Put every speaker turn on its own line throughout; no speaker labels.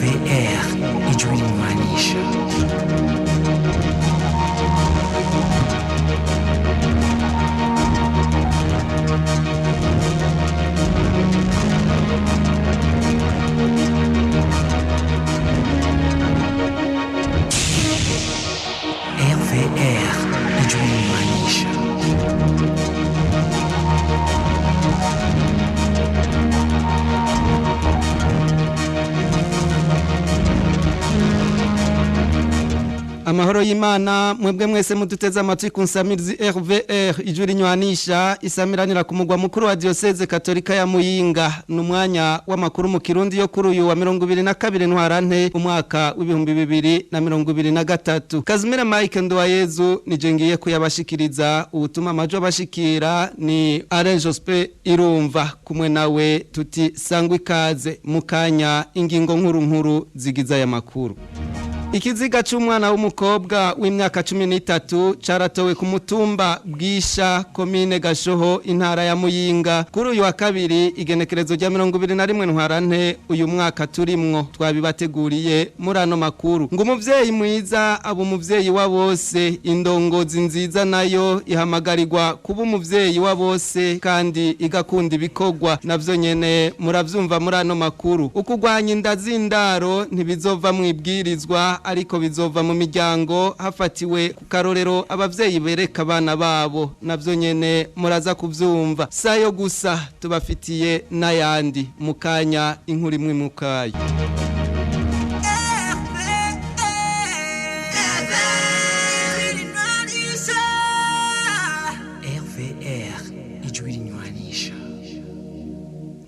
RVR, ijwi rinywanisha. RVR, ijwi rinywanisha.
Amahoro y'Imana mwebwe mwese muduteze amatwi ku nsamirizi RVR, ijwi rinywanisha isamiranira ku mugwa mukuru wa Diocese Katolika ya Muyinga. Numwanya w'amakuru mu Kirundi yo kuri uyu wa 2022 Ntwarante, umwaka w'2023. Kazimira Mike Nduwayezu nije ngiye kuyabashikiriza. Ubutuma amajo abashikira ni Alain Jospe Irumva, kumwe nawe tuti sangwa ikaze. Mukanya ingingo nkuru nkuru zigiza aya makuru. Ikiziga c'umwana w'umukobwa w'imyaka 13 caratowe ku mutumba Bwisha, komine Gashoho, intara ya Muyinga, kuri uyu wa kabiri igenekerezo rya 2021 Ntwarante uyu mwaka turimwo. Twabibateguriye muri ano makuru. Ngo umuvyeyi mwiza aba umuvyeyi wa bose, indongozi nziza nayo ihamagarirwa kuba umuvyeyi wa bose kandi igakunda ibikorwa, navyo nyene muravyumva muri ano makuru. Ukugwanya inda z'indaro ntibizova mwibwirizwa, ariko bizova mu miryango hafatiwe ku karorero abavyeyi bereka abana babo, navyo nyene muraza kuvyumva. Sayo gusa, tubafitiye n'ayandi mukanya. Inkuru imwe mukayo.
RVR, ijwi rinywanisha.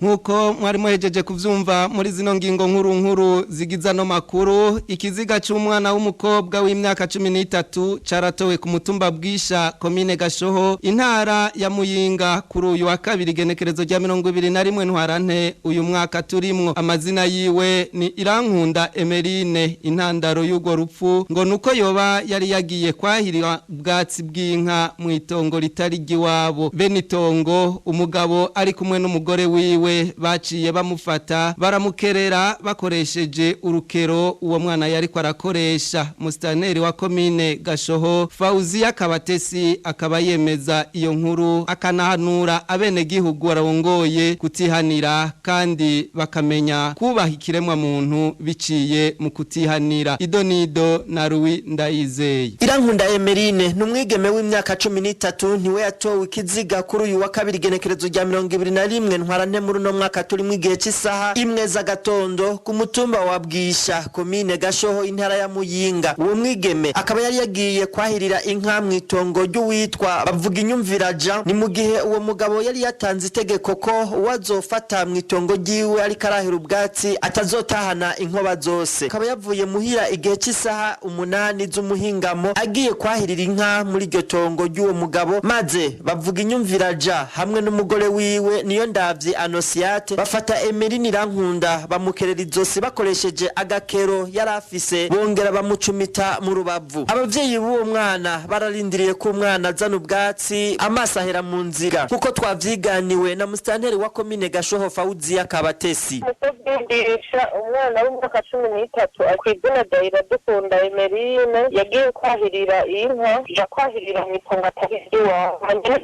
Nkuko mwari muhejeje kuvyumva muri zino ngingo nkuru nkuru zigiza no makuru, ikiziga c'umwana w'umukobwa w'imyaka 13 caratowe ku mutumba Bwisha, komine Gashoho, intara ya Muyinga, kuri uyu wa kabiri igenekerezo rya 2021 Ntwarante uyu mwaka turimwo. Amazina yiwe ni Irankunda Emerine. Intandaro y'urwo rupfu ngo nuko yoba yari yagiye kwahirira ubwatsi bw'inka mu itongo ritari iry'iwabo. Benitongo, umugabo ari kumwe n'umugore wiwe, baciye bamufata baramukerera bakoresheje urukero uwo mwana yariko arakoresha. Mustaneri wa komine Gashoho, Fauzia Kabatesi, akaba yemeza iyo nkuru, akanahanura abenegihugu barongoye kutihanira kandi bakamenya kubaha ikiremwa muntu biciye mu kutihanira. Idonido na Rui Ndayizeye.
Irankunda Emerine ni umwigeme w'imyaka 13, niwe yatowe ikiziga kuri uyu wa kabiri igenekerezo rya 2021 Ntwarante muri uno mwaka turimo, igihe cy'isaha 1 z'agatondo ku mutumba wa Bwisha, komine Gashoho, intara ya Muyinga. Uwo mwigeme akaba yari yagiye kwahirira inka mu itongo ry'uwitwa Bavuga Inyumvira Jean. Ni mu gihe uwo mugabo yari yatanze itegeko ko uwazofata mu itongo ryiwe ariko arahira ubwatsi atazotahana inkoba zose. Akaba yavuye muhira igihe cy'isaha 8 z'umuhingamo agiye kwahirira inka muri iryo tongo ry'uwo mugabo, maze Bavuga Inyumvira Jean hamwe n'umugore wiwe Niyo Ndavye Anosiate bafata Emeline Irankunda, bamukerera izosi bakoresheje agakero yari afise, bongera bamucumita mu rubavu. Abavyeyi b'uwo mwana bararindiriye ko umwana azana ubwatsi, amaso ahera mu nzira, kuko twavyiganiwe na musitanteri wa komine Gashoho, Fauzia Kabatesi.
Musobwigisha umwana w'imyaka 13 ku izina rya Iradukunda Emerine yagiye kwahirira inka, ja kwahirira mu itongo atari iry'iwabo. Hanyuma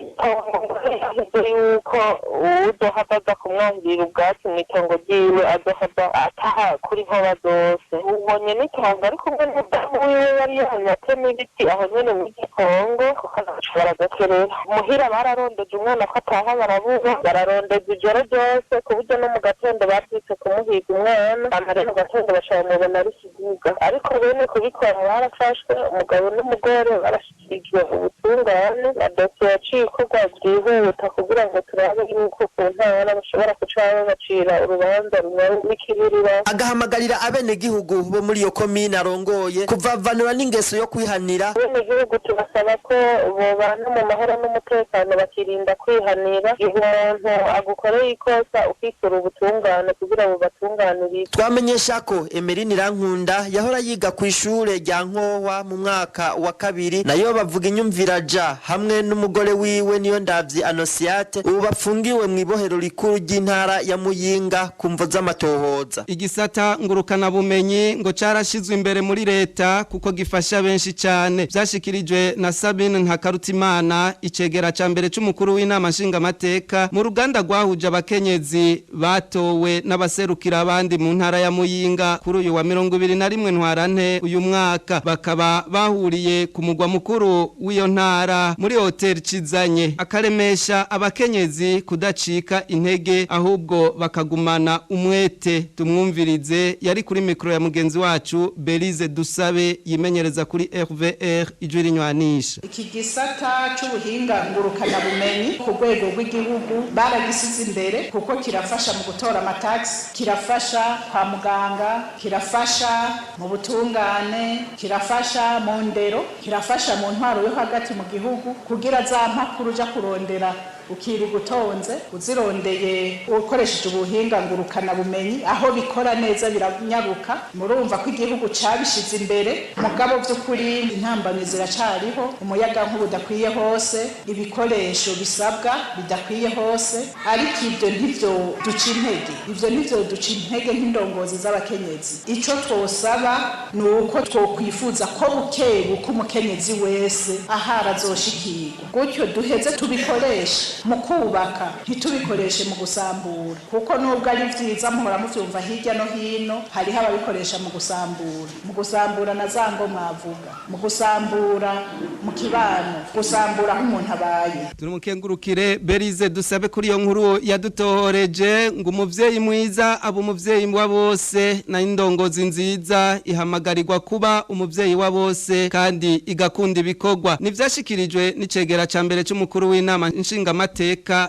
yuko uwuzohava aza kumwahirira ubwatsi mu itongo ryiwe azohava ataha kuri nkoba zose. Ubonye n'itongo ari kumwe n'umudamu wiwe yari yahamye atema ibiti aho nyene mu gikongo, kuko baragakerera muhira. Bararondeje umwana ko ataha barabura, bararondeza ijoro ryose ku buryo no mu gatondo bavyutse kumuhiga umwana. Amare mu gatondo bashobora mubona ari ikiziga, ariko bene kubikora barafashwe, umugabo n'umugore barashikirijwe ubutungane, na dosiye yaciye ikorwa byihuta kugira ngo turabe yuko ku ntara bashobora guca babacira urubanza rw'ikibirira.
Agahamagarira abenegihugu bo muri iyo komine arongoye kuvavanura n'ingeso yo kwihanira.
Abenegihugu tubasaba ko bobana mu mahoro n'umutekano, bakirinda kwihanira. Igihe umuntu agukoreye ikosa, ukisura ubutungane kugira bobatunganiriza.
Twamenyesha ko Emeline Irankunda yahora yiga ku ishure rya Nkohwa mu mwaka wa kabiri, nayo bavuga inyumvira ja hamwe n'umugore wiwe niyo ndavyi Anosiate ubu bafungiwe mu ibohero rikuru ry'intara ya Muyinga ku mvo z'amatohoza.
Igisata ngurukana bumenyi ngo carashizwe imbere muri leta kuko gifasha benshi cyane, byashikirijwe na Sabine Ntakarutimana, icegera ca mbere c'umukuru w'inama nshingamateka, mu ruganda rwahuje abakenyezi batowe n'abaserukira abandi mu ntara ya Muyinga kuri uyu wa 21 Ntwarante uyu mwaka. Bakaba bahuriye ku mugwa mukuru w'iyo ntara muri hotel Cizanye, akaremesha abakenyezi kudacika intege ahubwo bakagumana umwete. Tumwumvirize, yari kuri mikro ya mugenzi wacu Belize Dusabe yimenyereza kuri RVR Ijwi Rinywanisha.
Iki gisata c'ubuhinga ngurukana bumenyi ku rwego rw'igihugu baragisize imbere kuko kirafasha mu gutora amataxi, kirafasha kwa muganga, kirafasha mu butungane, kirafasha mu ndero, kirafasha mu ntwaro yo hagati mu gihugu, kugira za mpapuro uja kurondera ukiri gutonze uzirondeye ukoresheje ubuhinga ngurukana bumenyi, aho bikora neza biranyaruka. Murumva ko igihugu cabishize imbere, mugabo by'ukuri intambamyi ziracariho, umuyaga nkuba udakwiye hose, ibikoresho bisabwa bidakwiye hose, ariko ibyo ntivyo duca intege, ivyo ntivyo duca intege nk'indongozi z'abakenyezi. Ico twosaba ni uko twokwifuza ko bukebu ko umukenyezi wese ahara azoshikirwa, gutyo duheze tubikoreshe mu kubaka, ntitubikoreshe mu gusambura, kuko nubwo ari vyiza muhora muvyumva hirya no hino, hariho ababikoresha mu gusambura, mu gusambura na za ngo mwavuga, mu gusambura mu kibano, gusambura aho umuntu abaye.
Turumukengurukire Berize Dusabe kuri iyo nkuru yadutohoreje. Ngo umuvyeyi mwiza aba umuvyeyi wa bose, na indongozi nziza ihamagarirwa kuba umuvyeyi wa bose kandi igakunda ibikorwa. Nivyashikirijwe n'icegera ca mbere c'umukuru w'inama nshingamateka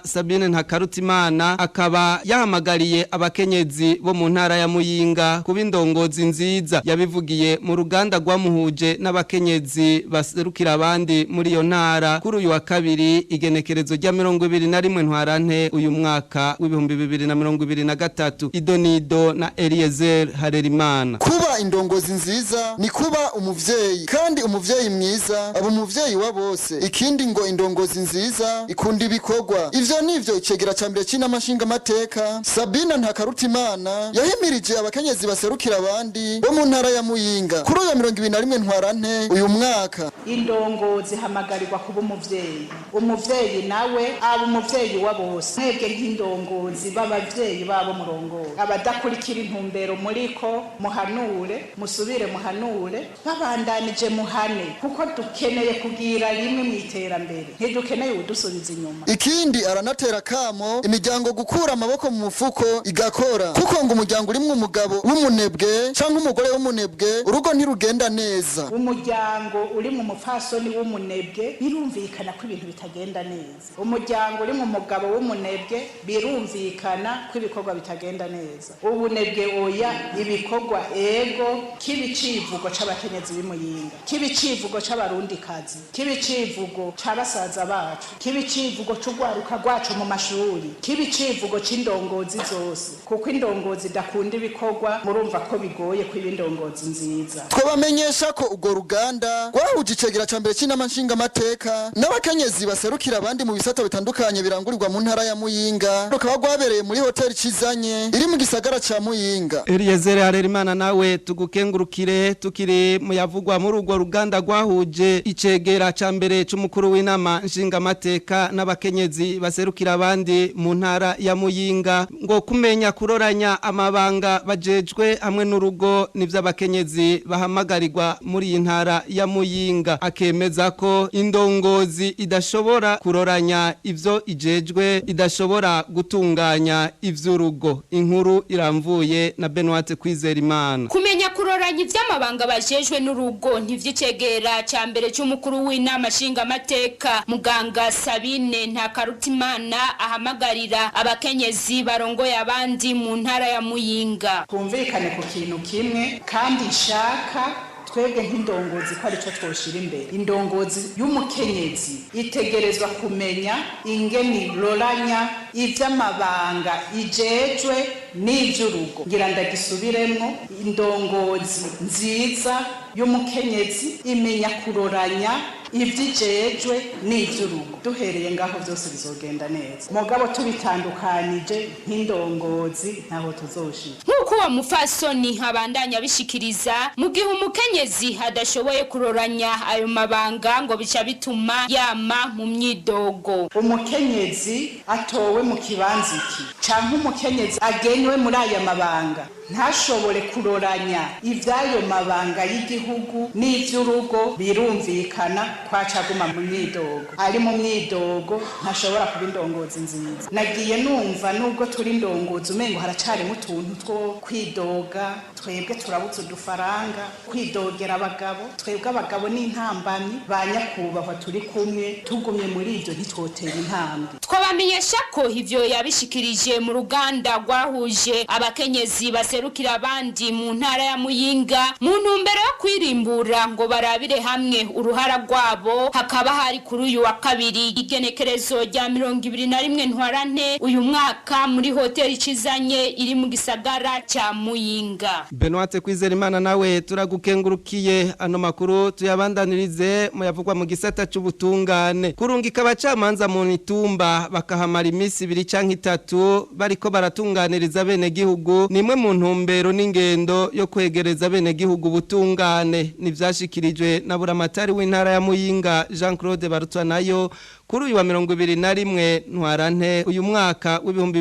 Sabine Ntakarutimana, akaba yahamagariye abakenyezi bo mu ntara ya Muyinga kuba indongozi nziza. Yabivugiye mu ruganda rwamuhuje n'abakenyezi baserukira abandi muri iyo ntara kuri uyu wa kabiri, igenekerezo rya 21 Ntwarante uyu mwaka w'ibihumbi 2023. Idonido na Eliezer Harerimana.
Kuba indongozi nziza ni kuba umuvyeyi, kandi umuvyeyi mwiza aba umuvyeyi wa bose. Ikindi ngo indongozi nziza ikunda ibikorwa. Ivyo nivyo icegera ca mbere c'inama nshingamateka Sabina Ntakarutimana yahimirije abakenyezi baserukira abandi bo mu ntara ya Muyinga kuri uyu 21 Ntwarante uyu mwaka.
Indongozi hamagarirwa kuba umuvyeyi, umuvyeyi nawe aba umuvyeyi wa bose. Mwebwe nk'indongozi b'abavyeyi babo murongozi, abadakurikira intumbero muriko muhanure, musubire muhanure, babandanije muhane, kuko dukeneye kugira rimwe mu iterambere, ntidukeneye udusubiza inyuma.
Ikindi aranatera kamo imiryango gukura amaboko mu mufuko igakora, kuko ngo umuryango urimwo umugabo w'umunebwe canke umugore w'umunebwe urugo ntirugenda neza.
Umuryango uri mu mupfasoni w'umunebwe birumvikana ko ibintu bitagenda neza. Umuryango uri mu mugabo w'umunebwe birumvikana ko ibikorwa bitagenda neza. Ubunebwe oya, ibikorwa ego. Kibicivugo c'abakenyezi b'Imuyinga, kibicivugo c'abarundikazi, kibicivugo c'abasaza bacu, kibicivugo c'ugwaruka rwacu mu mashuri, kibicivugo c'indongozi zose, kuko indongozi idakunda ibikorwa murumva ko bigoye kuba indongozi nziza.
Twabamenyesha ko urwo ruganda rwahuje icegera ca mbere c'inama nshingamateka n'abakenyezi baserukira abandi mu bisata bitandukanye birangurirwa mu ntara ya Muyinga, rukaba rwabereye muri hoteli Cizanye iri mu gisagara ca Muyinga.
Eliezer Harerimana nawe tugukengurukire. Tukiri mu yavugwa muri urwo ruganda rwahuje icegera ca mbere c'umukuru w'inama nshingamateka n'abakenyezi baserukira abandi mu ntara ya Muyinga, ngo kumenya kuroranya amabanga bajejwe hamwe n'urugo nivyo abakenyezi bahamagarirwa muri iyi ntara ya Muyinga. Akemeza ko indongozi idashobora kuroranya ivyo ijejwe, idashobora gutunganya ivy'urugo. Inkuru iramvuye na Benoit Kwizerimana.
Kumenya kuroranya ivy'amabanga bajejwe n'urugo ntivyicegera ca mbere c'umukuru w'inama nshingamateka muganga Sabine Ntakarutimana ahamagarira abakenyezi barongoye abandi mu ntara ya Muyinga.
Twumvikane ku kintu kimwe kandi nshaka twebwe nk'indongozi ko arico twoshira imbere. Indongozi y'umukenyezi itegerezwa kumenya ingeni roranya ivy'amabanga ijejwe n'ivy'urugo. Ngira ndagisubiremwo, indongozi nziza y'umukenyezi imenya kuroranya ivyijejwe n'ivy'urugo. Duhereye ngaho vyose bizogenda neza, mugabo tubitandukanije nk'indongozi ntaho tuzoshika.
Nk'uko uwo mufasoni abandanya abishikiriza, mu gihe umukenyezi adashoboye kuroranya ayo mabanga ngo bica bituma yama mu myidogo.
Umukenyezi atowe mu kibanza iki canke umukenyezi agenywe muri aya mabanga ntashobore kuroranya ivy'ayo mabanga y'igihugu n'ivy'urugo, birumvikana kwacaguma mu myidogo. Ari mu myidogo ntashobora kuba indongozi nziza. Nagiye numva nubwo turi indongozi umengo haracarimo utuntu two kwidoga, twebwe turabuze udufaranga, kwidogera abagabo, twebwe abagabo ni intambamyi ba nyakubahwa turi kumwe, tugumye muri ivyo ntitwotera intambwe.
Twabamenyesha ko ivyo yabishikirije mu ruganda rwahuje abakenyezi baserukira abandi mu ntara ya Muyinga mu ntumbero yo kwirimbura ngo barabire hamwe uruhara rwabo. Hakaba hari kuri uyu wa kabiri igenekerezo rya 21 Ntwarante uyu mwaka muri hoteli Cizanye iri mu gisagara ca Muyinga.
Benoit Kwizerimana nawe turagukengurukiye. Ano makuru tuyabandanirize muyavugwa mu gisata c'ubutungane. Kurungika abacamanza mu mitumba bakahamara iminsi ibiri canke itatu bariko baratunganiriza bene gihugu nimwe mu ntumbero n'ingendo yo kwegereza bene gihugu ubutungane. Nivyashikirijwe na buramatari w'intara ya Muyinga Jean Claude Barutwanayo kuri uyu wa 21 Ntwarante uyu mwaka w'ibihumbi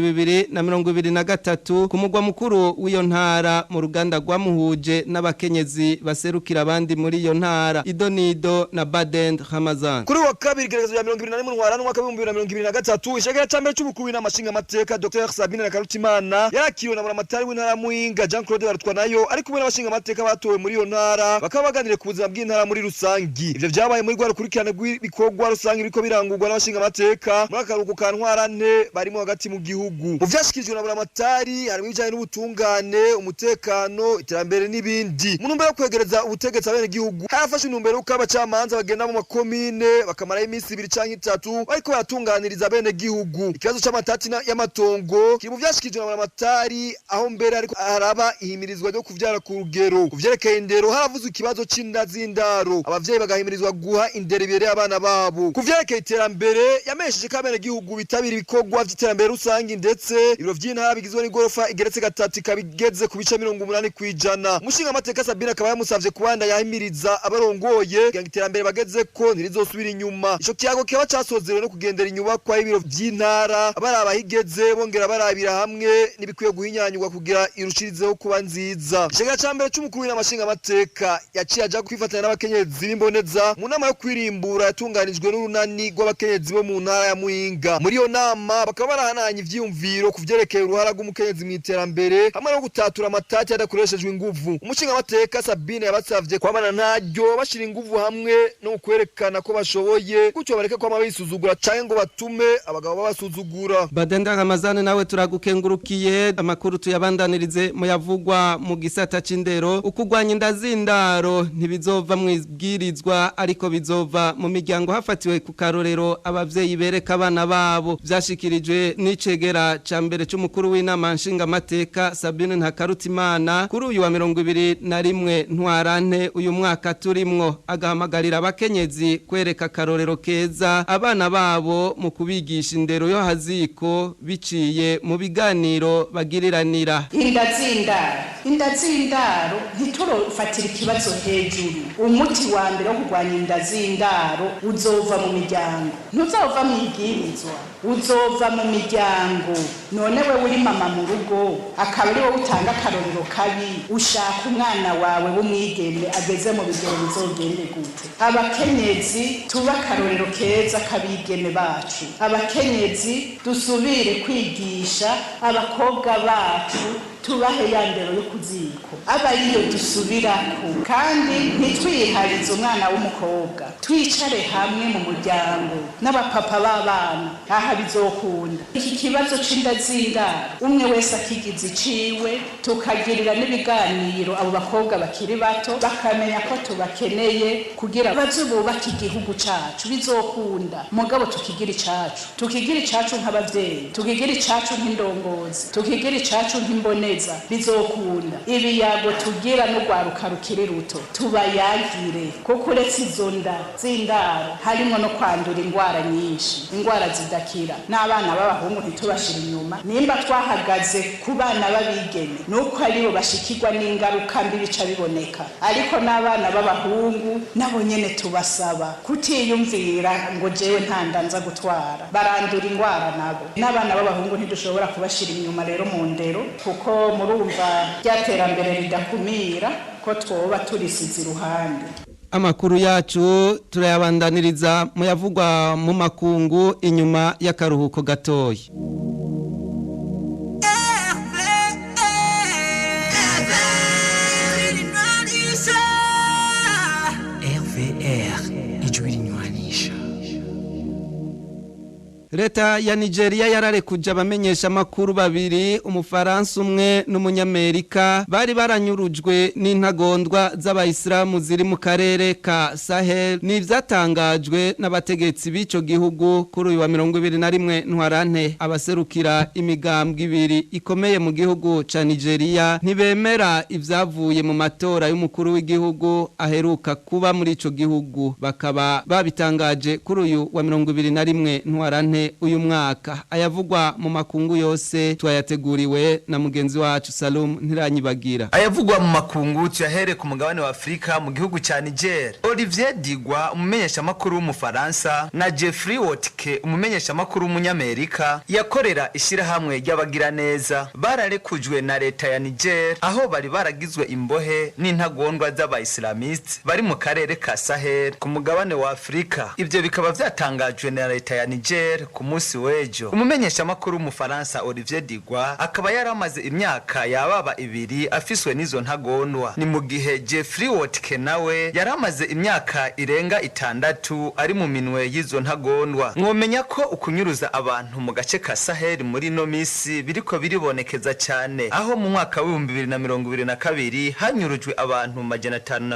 2023 ku mugwa mukuru w'iyo ntara mu ruganda rwamuhuje n'abakenyezi baserukira abandi muri iyo ntara. Idonido na Badend Ramazan.
Kuri wa kabiri igerekezo ya 21 Ntwarante umwaka w'ibihumbi 2023 ishagara ca mbere c'ubukuru w'inama nshingamateka Dr Sabine Nakarutimana yarakiriwe na buramatari w'intara ya Muyinga Jean Claude Barutwanayo ari kumwe n'abashingamateka batowe muri iyo ntara, bakaba baganiriye ku buzima bw'intara muri rusangi. Ivyo vyabaye muri rwa rukurikirane rw'ibikorwa rusangi biriko birangurwa n'abashingamateka muri akaruhuko ka Ntwarante barimo hagati mu gihugu. Mu vyashikirijwe na buramatari harimo ibijanye n'ubutungane, umutekano, iterambere n'ibindi. Mu ntumbero yo kwegereza ubutegetsi abenegihugu harafashwe intumbero y'uko abacamanza bagenda mu makomine bakamarayo iminsi ibiri canke itatu bariko baratunganiriza abenegihugu. Ikibazo c'amatati y'amatongo kiri mu vyashikirijwe na buramatari, aho mbere ariko haraba ihimirizwa ryo kuvyara ku rugero. Ku vyerekeye indero haravuzwe ikibazo c'inda z'indaro, abavyeyi bagahimirizwa guha indero ibereye abana babo. Ku vyerekeye iterambere yamenyesheje ko abenegihugu bitabira ibikorwa vy'iterambere rusangi, ndetse ibiro vy'intara bigizwe n'igorofa igeretse gatatu ikaba igeze ku bice 80%. Umushingamateka Sabine akaba yamusavye kubanda yahimiriza abarongoye kugira ngo iterambere bagezeko ntirizosubira inyuma. Ico kiyago kikaba casozerewe no kugendera inyubakwa y'ibiro vy'intara baraba aho igeze, bongera barabira hamwe n'ibikwiye guhinyanyurwa kugira irushirizeho kuba nziza. Icegera ca mbere c'umukuru w'inama nshingamateka yaciye aja kwifatanya n'abakenyezi b'imboneza mu nama yo kwirimbura yatunganijwe n'urunani rw'abakenyezi bo mu ntara ya Muyinga. Muri iyo nama bakaba barahanahanye ivyiyumviro ku vyerekeye uruhara rw'umukenyezi mw'iterambere hamwe no gutatura amatati adakoreshejwe inguvu. Umushingamateka Sabine yabasavye kwamana ntaryo bashira inguvu hamwe no kwerekana ko bashoboye, gutyo bareke kwama bisuzugura canke ngo batume abagabo babasuzugura.
Badenda Ramazane nawe turagukengurukiye. Amakuru tuyabandanirize muyavugwa mu gisata c'indero. Ukugwanya inda z'indaro ntibizova mu ibwirizwa ariko bizova mu miryango hafatiwe ku karorero abavyeyi bereka abana babo. Vyashikirijwe n'icegera ca mbere c'umukuru w'inama nshingamateka Sabine Ntakarutimana kuri uyu wa 21 Ntwarante uyu mwaka turimwo, agahamagarira abakenyezi kwereka akarorero keza abana babo mu kubigisha indero yo haziko biciye mu biganiro bagiriranira.
Inda z'indaro, inda z'indaro ntiturofatira ikibazo hejuru. Umuti wa mbere wo kurwanya inda z'indaro uzova mu miryango, ntuzova mu ibwirizwa, uzova mu miryango. None wewe uri mama mu rugo akaba ari wowe utanga akarorero kabi, ushaka umwana wawe w'umwigeme ageze mu bigero bizogende gute? Abakenyezi tuba akarorero keza k'abigeme bacu. Abakenyezi dusubire kwigisha abakobwa bacu Tubahe ya ndero yo kuziko, aba ariyo dusubirako, kandi ntitwiharize umwana w'umukobwa. Twicare hamwe mu muryango n'abapapa b'abana, aha bizokunda. Iki kibazo c'inda z'indaro, umwe wese akigize iciwe, tukagirira n'ibiganiro abo bakobwa bakiri bato, bakamenya ko tubakeneye kugira baze bubake igihugu cacu. Bizokunda, mugabo tukigira icacu, tukigira icacu nk'abavyeyi, tukigira icacu nk'indongozi, tukigira icacu nk'imboneza. Bizokunda. Ibiyago tugira n'urwaruka rukiri ruto, tubayagire, kuko uretse izo nda z'indaro harimo no kwandura ingwara nyinshi, ingwara zidakira. N'abana b'abahungu ntitubashira inyuma. Nimba twahagaze ku bana b'abigeme, nuko aribo bashikirwa n'ingaruka mbi, bica biboneka, ariko n'abana b'abahungu nabo nyene tubasaba kutiyumvira ngo jewe nta nda nza gutwara. Barandura ingwara nabo. N'abana b'abahungu ntidushobora kubashira inyuma rero mu ndero, kuko murumva rya terambere ridakumira ko twoba turisize iruhande.
Amakuru yacu turayabandaniriza muyavugwa mu makungu inyuma y'akaruhuko gatoyi.
RVR, ijwi rinywanisha.
Leta ya Nigeria yararekuje abamenyesha makuru babiri, umufaransa umwe n'umunyamerika, bari baranyurujwe n'intagondwa z'abayisilamu ziri mu karere ka Sahel. Ni ivyatangajwe n'abategetsi b'ico gihugu kuri uyu wa 21 Ntwarante. Abaserukira imigambwe ibiri ikomeye mu gihugu ca Nigeria ntibemera ivyavuye mu matora y'umukuru w'igihugu aheruka kuba muri ico gihugu, bakaba babitangaje kuri uyu wa 21 Ntwarante uyu mwaka. Ayavugwa mu makungu yose twayateguriwe na mugenzi wacu Salum Ntiranyibagira.
Ayavugwa mu makungu tuyahere ku mugabane wa Afrika, mu gihugu ca Niger. Olivier Digwa, umumenyeshamakuru w'umufaransa, na Jeffrey Wotke, umumenyeshamakuru w'umunyamerika yakorera ishirahamwe ry'abagiraneza, bararekujwe na leta ya Niger, aho bari baragizwe imbohe n'intagondwa z'abaislamiste bari mu karere ka Sahel ku mugabane wa Afrika. Ivyo bikaba vyatangajwe na leta ya Niger ku munsi w'ejo. Umumenyeshamakuru w'umufaransa Olivier Digwa akaba yaramaze imyaka yababa 2 afiswe n'izo ntagondwa. Ni mu gihe Jeffrey Wotke nawe yaramaze imyaka irenga 6 ari mu minwe y'izo ntagondwa. Mwomenya ko ukunyuruza abantu mu gace ka Sahel muri no misi biriko biribonekeza cyane, aho mu mwaka w'ibihumbi 2022 hanyurujwe abantu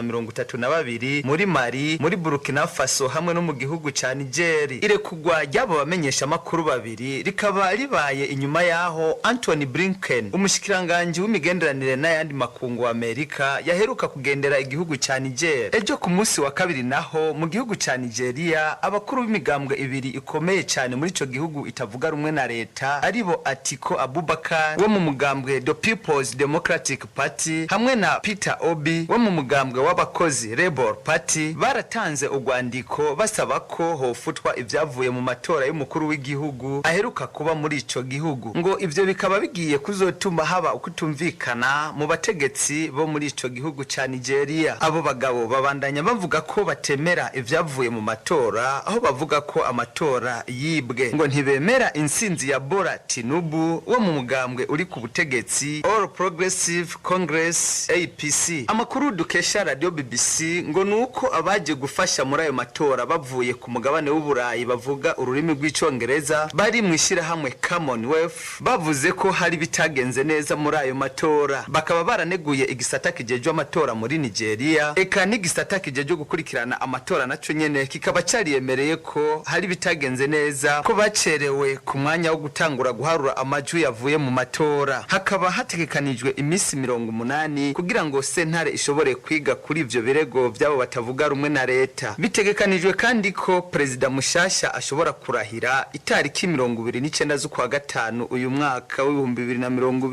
532 muri Mali, muri Burkina Faso hamwe no mu gihugu ca Niger. Irekugwa ry'abo bamenyeshamakuru babiri rikaba ribaye inyuma yaho Anthony Blinken, umushikiranganji w'imigenderanire n'ayandi makungu wa Amerika, yaheruka kugendera igihugu ca Niger. Ejo ku munsi wa kabiri naho mu gihugu ca Nigeria, abakuru b'imigambwe ibiri ikomeye cyane muri ico gihugu itavuga rumwe na leta, aribo Atiku Abubakar wo mu mugambwe The People's Democratic Party hamwe na Peter Obi wo mu mugambwe w'abakozi Labour Party, baratanze urwandiko basaba ko hofutwa ivyavuye mu matora y'umukuru w'igihugu aheruka kuba muri ico gihugu. Ngo ivyo bikaba bigiye kuzotuma haba ukutumvikana mu bategetsi bo muri ico gihugu ca Nigeria. Abo bagabo babandanya bavuga ko batemera ivyavuye mu matora, aho bavuga ko amatora yibwe. Ngo ntibemera insinzi ya Bola Tinubu wo mu mugambwe uri ku butegetsi All Progressive Congress APC. Amakuru dukesha radio BBC ngo nuko abaje gufasha muri ayo matora bavuye ku mugabane w'Uburayi bavuga ururimi rw'icongereza bari mu ishirahamwe Commonwealth bavuze ko hari bitagenze neza muri ayo matora, bakaba baraneguye igisata kijejwe amatora muri Nigeria, eka n'igisata kijejwe gukurikirana amatora naco nyene kikaba cariyemereye ko hari bitagenze neza, ko bacerewe ku mwanya wo gutangura guharura amajwi yavuye mu matora. Hakaba hategekanijwe iminsi 80 kugira ngo sentare ishobore kwiga kuri ivyo birego byabo batavuga rumwe na leta. Bitegekanijwe kandi ko perezida mushasha ashobora kurahira itariki 29 z'ukwa gatanu uyu mwaka w'ibihumbi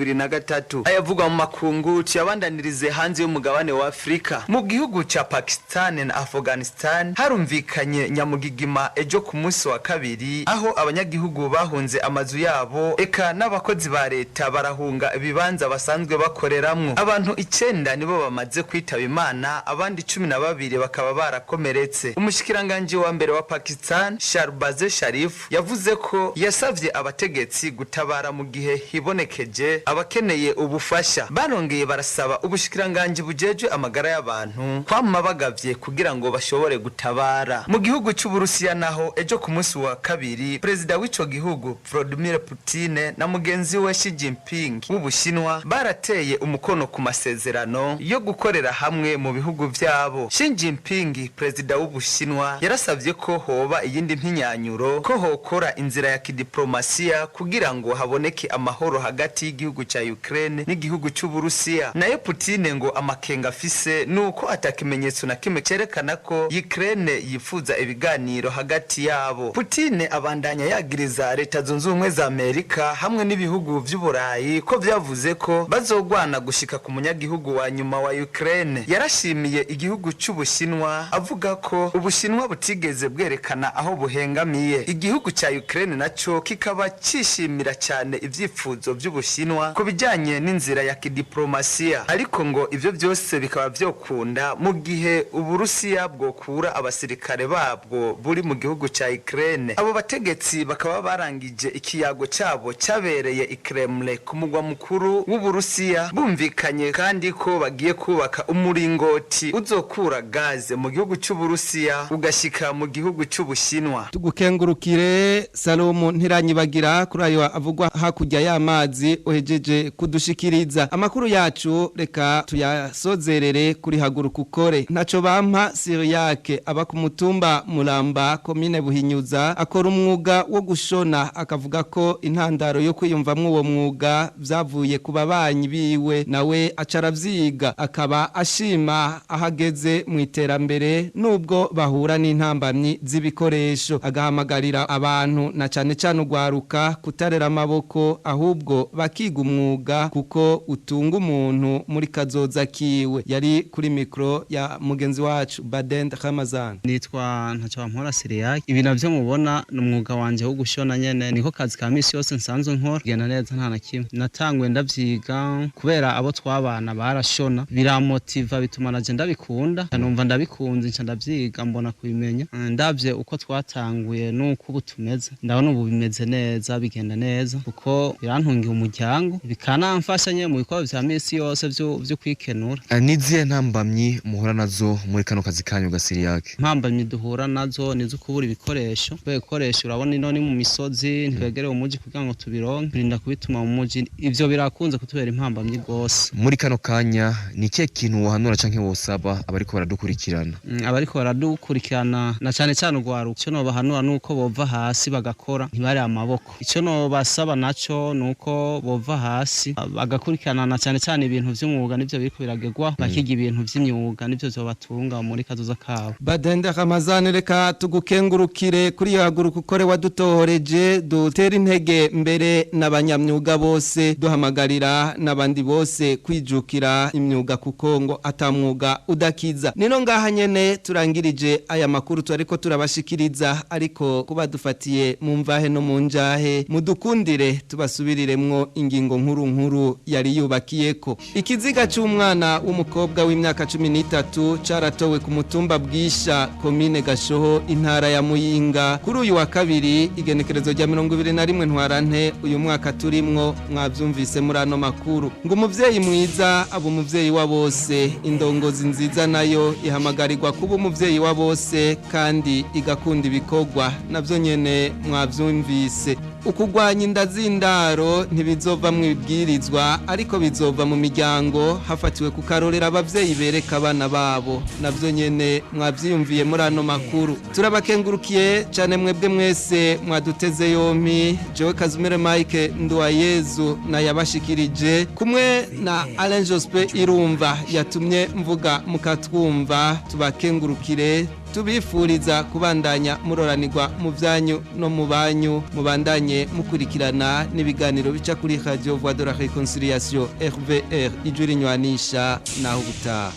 2023. Ayavugwa mu makungu tuyabandanirize hanze y'umugabane wa Afrika. Mu gihugu ca Pakistan na Afghanistan harumvikanye nyamugigima ejo ku munsi wa kabiri, aho abanyagihugu bahunze amazu yabo, eka n'abakozi ba leta barahunga ibibanza basanzwe bakoreramwo. Abantu 9 nibo bamaze kwitaba Imana, abandi 12 bakaba barakomeretse. Umushikiranganje wa mbere wa Pakistan Shahbaz Sharif Yavuze ko yasavye abategetsi gutabara mu gihe hibonekeje abakeneye ubufasha. Barongeye barasaba ubushikiranganji bujejwe amagara y'abantu kwama bagavye kugira ngo bashobore gutabara. Mu gihugu c'Uburusiya naho, ejo ku munsi wa kabiri, perezida w'ico gihugu Vladimir Putin na mugenzi we Xi Jinping w'Ubushinwa barateye umukono ku masezerano yo gukorera hamwe mu bihugu vyabo. Xi Jinping, perezida w'Ubushinwa, yarasavye ko hoba iyindi mpinyanyuro, ko hokora inzira ya kidiplomasiya kugira ngo haboneke amahoro hagati y'igihugu ca Ukraine n'igihugu c'Uburusiya. Nayo Putin ngo amakenga afise nuko atakimenyetso na kimwe cerekana ko Ukraine yifuza ibiganiro hagati yabo. Putin abandanya yagiriza Leta Zunze Ubumwe za Amerika hamwe n'ibihugu vy'Uburayi ko vyavuze ko bazogwana gushika ku munyagihugu wa nyuma wa Ukraine. Yarashimiye igihugu c'Ubushinwa, avuga ko Ubushinwa butigeze bwerekana aho buhengamiye. Igihugu ca Ukraine naco kikaba cishimira cyane ivyifuzo vy'Ubushinwa ku bijanye n'inzira ya kidiplomasiya, ariko ngo ivyo byose bikaba vyokunda mu gihe Uburusiya bwokura abasirikare babwo buri mu gihugu ca Ukraine. Abo bategetsi bakaba barangije ikiyago cabo cyabereye i Kremlin, ku mugwa mukuru w'Uburusiya, bumvikanye kandi ko bagiye kubaka umuringoti uzokura gaze mu gihugu c'Uburusiya ugashika mu gihugu c'Ubushinwa.
Tugukengurukire Salomo Ntiranyibagira kuri ayo avugwa hakurya y'amazi uhejeje kudushikiriza. Amakuru yacu reka tuyasozerere kuri haguruka ukore. Ntaco bampa Siriyake aba ku mutumba Muramba, komine Buhinyuza, akora umwuga wo gushona, akavuga ko intandaro yo kwiyumvamwo uwo mwuga vyavuye ku babanyi biwe, nawe aca aravyiga, akaba ashima ahageze mu iterambere nubwo bahura n'intambamyi z'ibikoresho. Agahamagarira abantu na cane cane ugwaruka kutarera amaboko, ahubwo bakiga umwuga kuko utunga umuntu muri kazoza kiwe. Yari kuri mikro ya mugenzi wacu Badend Ramazan.
Nitwa Ntacobampora Siriyake. Ibi navyo mubona ni umwuga wanje wo gushona nyene, niko kazi ka misi yose nsanzwe nkora, genda neza nta na kimwe. Natanguye ndavyiga kubera abo twabana barashona, biramotiva, bituma naje ndabikunda, numva ndabikunze, nca ndavyiga mbona kubimenya. Ndavye uko twatanguye nuko ubu tumeze, ndabona ubu bimeze neza, bigenda neza, kuko birantungiye umuryango, bikanamfasha nyene mu bikorwa vya misi yose vyo kwikenura.
Nizihe ntambamyi muhura nazo muri kano kazi kanyu ga Siriyake?
Mpambamyi duhura nazo ni zo kubura ibikoresho. Kubera ibikoresho, urabona ino ni mu misozi, ntitwegereye umuji kugira ngo tubironke, turinda kubituma mu muji, ivyo birakunze kutubera impambamyi gose.
Muri kano kanya ni ikihe kintu wohanura canke wosaba abariko baradukurikirana?
Abariko baradukurikirana na cane cane urwaruka, ico nobahanura nuko bova hasi bagakora, ntibare amaboko. Ico nobasaba naco nuko bova hasi bagakurikirana na cane cane ibintu vy'umwuga, nivyo biriko biragerwaho, bakiga ibintu vy'imyuga, nivyo vyobatunga muri kazoza kabo.
Badende Ramazan, reka tugukengurukire kuri iyo haguruka ukore wadutohoreje. Dutera intege mbere n'abanyamyuga bose, duhamagarira n'abandi bose kwijukira imyuga, kuko ngo atamwuga udakiza. Nino ngaha nyene turangirije aya makuru twariko turabashikiriza, ariko kuba dufatiye mu mvahe no mu njahe, mudukundire tubasubiriremwo ingingo nkuru nkuru yari yubakiyeko. Ikiziga c'umwana w'umukobwa w'imyaka 13 caratowe ku mutumba Bwisha, komine Gashoho, intara ya Muyinga, kuri uyu wa kabiri igenekerezo rya 21 Ntwarante uyu mwaka turimwo. Mwavyumvise muri ano makuru ngo umuvyeyi mwiza aba umuvyeyi wa bose. Indongozi nziza nayo ihamagarirwa kuba umuvyeyi wa bose kandi igakunda ibikorwa, navyo nyene mwavyumvise. Ukugwanya inda z'indaro ntibizova mu ibwirizwa, ariko bizova mu miryango, hafatiwe ku karorera abavyeyi bereka abana babo, navyo nyene mwavyiyumviye muri ano makuru. Turabakengurukiye cyane mwebwe mwese mwaduteze yompi. Jewe Kazumire Mike Nduwayezu nayabashikirije, kumwe na Alain Jospe Irumva yatumye mvuga mukatwumva. Tubakengurukire, tubifuriza kubandanya muroranirwa mu byanyu no mu banyu, mubandanye mukurikirana n'ibiganiro bica kuri Radio Voix de la Réconciliation, RVR, ijwi rinywanisha. Naho ubutaha.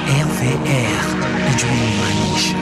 RVR, ijwi rinywanisha.